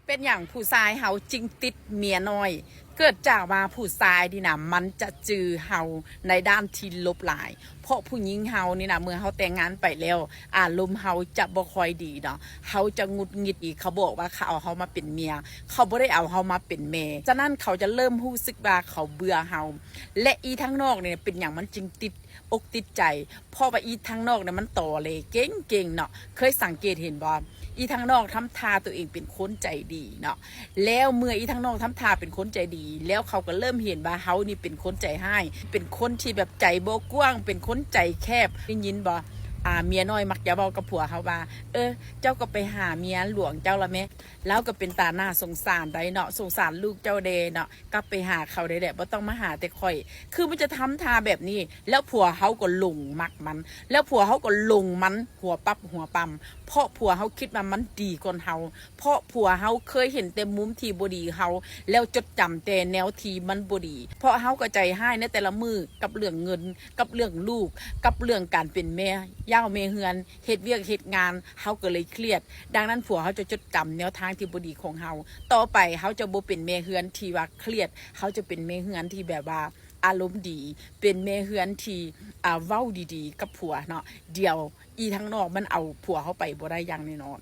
ເປັນຫຍັງຜູ້ຊາຍເຮົາຈຶ່ງຕິດເມຍນ້ອຍ? ເກີດຈາກວ່າຜູ້ຊາຍນີ້ນະ ມັນຈະຈື່ເຮົາໃນດ້ານທີ່ລົບຫຼາຍ. ເພາະຜູ້ຍິງເຮົານີ້ນະ ເມື່ອເຮົາແຕ່ງງານໄປແລ້ວ ອາລົມເຮົາຈະບໍ່ຄ່ອຍດີເນາະ, ເຮົາຈະຫງຸດຫງິດ. ເຂົາບອກວ່າເຂົາເອົາເຮົາມາເປັນເມຍ, ເຂົາບໍ່ໄດ້ເອົາເຮົາມາເປັນແມ່. ສະນັ້ນເຂົາຈະເລີ່ມຮູ້ສຶກວ່າເຂົາເບື່ອເຮົາ. ແລະ ອີທາງນອກນີ້ເປັນຫຍັງມັນຈຶ່ງຕິດ ອົກຕິດໃຈ ເພາະວ່າອີທາງນອກນີ້ມັນຕໍເລເກັ່ງໆເນາະ. ເຄີຍສັງເກດເຫັນບໍ່? ອີທາງນອກທຳທ່າຕົວເອງເປັນຄົນໃຈດີເນາະ, ແລ້ວເມື່ອອີທາງນອກທຳທ່າເປັນຄົນໃຈດີ ແລ້ວເຂົາກໍເລີ່ມເຫັນວ່າເຮົານີ້ເປັນຄົນໃຈຮ້າຍ, ເປັນຄົນທີ່ແບບໃຈບໍ່ກວ້າງ, ເປັນຄົນໃຈແຄບ. ໄດ້ຍິນບໍ່? ອາ ເມຍນ້ອຍມັກຈະເວົ້າກັບຜົວເຮົາວ່າ ເອີ ເຈົ້າກໍໄປຫາເມຍຫຼວງເຈົ້າລະແມ້, ລາວກໍເປັນຕາໜ້າສົງສານໄດ໋ເນາະ, ສົງສານລູກເຈົ້າແດ່ເນາະ. ກັບໄປຫາເຂົາໄດ້ແຫຼະ, ບໍ່ຕ້ອງມາຫາແຕ່ຂ້ອຍ. ຄືມັນຈະທຳທ່າແບບນີ້ ແລ້ວຜົວເຮົາກໍຫຼົງມັກມັນ, ແລ້ວຜົວເຮົາກໍຫຼົງມັນຫົວປັບຫົວປຳ ເພາະຜົວເຮົາຄິດວ່າມັນດີກວ່າເຮົາ, ເພາະຜົວເຮົາເຄີຍເຫັນແຕ່ມຸມທີ່ບໍ່ດີເຮົາ ແລ້ວຈົດຈຳແຕ່ແນວທີ່ມັນບໍ່ດີ. ເພາະເຮົາກໍໃຈຮ້າຍໃນແຕ່ລະມື້ ກັບເລື່ອງເງິນ, ກັບເລື່ອງລູກ, ກັບເລື່ອງການເປັນແມ່ຢ້າວແມ່ເຮືອນ, ເຮັດວຽກເຮັດງານ, ເຮົາກໍເລີຍຄຽດ. ດັ່ງນັ້ນ ຜົວເຮົາຈະຈົດຈຳແນວທາງທີ່ບໍ່ດີຂອງເຮົາ. ຕໍ່ໄປເຮົາຈະບໍ່ເປັນແມ່ເຮືອນທີ່ວ່າຄຽດ, ເຮົາຈະເປັນແມ່ເຮືອນທີ່ແບບວ່າອາລົມດີ, ເປັນແມ່ເຮືອນທີ່ ອາ ເວົ້າດີໆກັບຜົວເນາະ. ດຽວອີທາງນອກມັນເອົາຜົວເຮົາໄປບໍ່ໄດ້ຢ່າງແນ່ນອນ.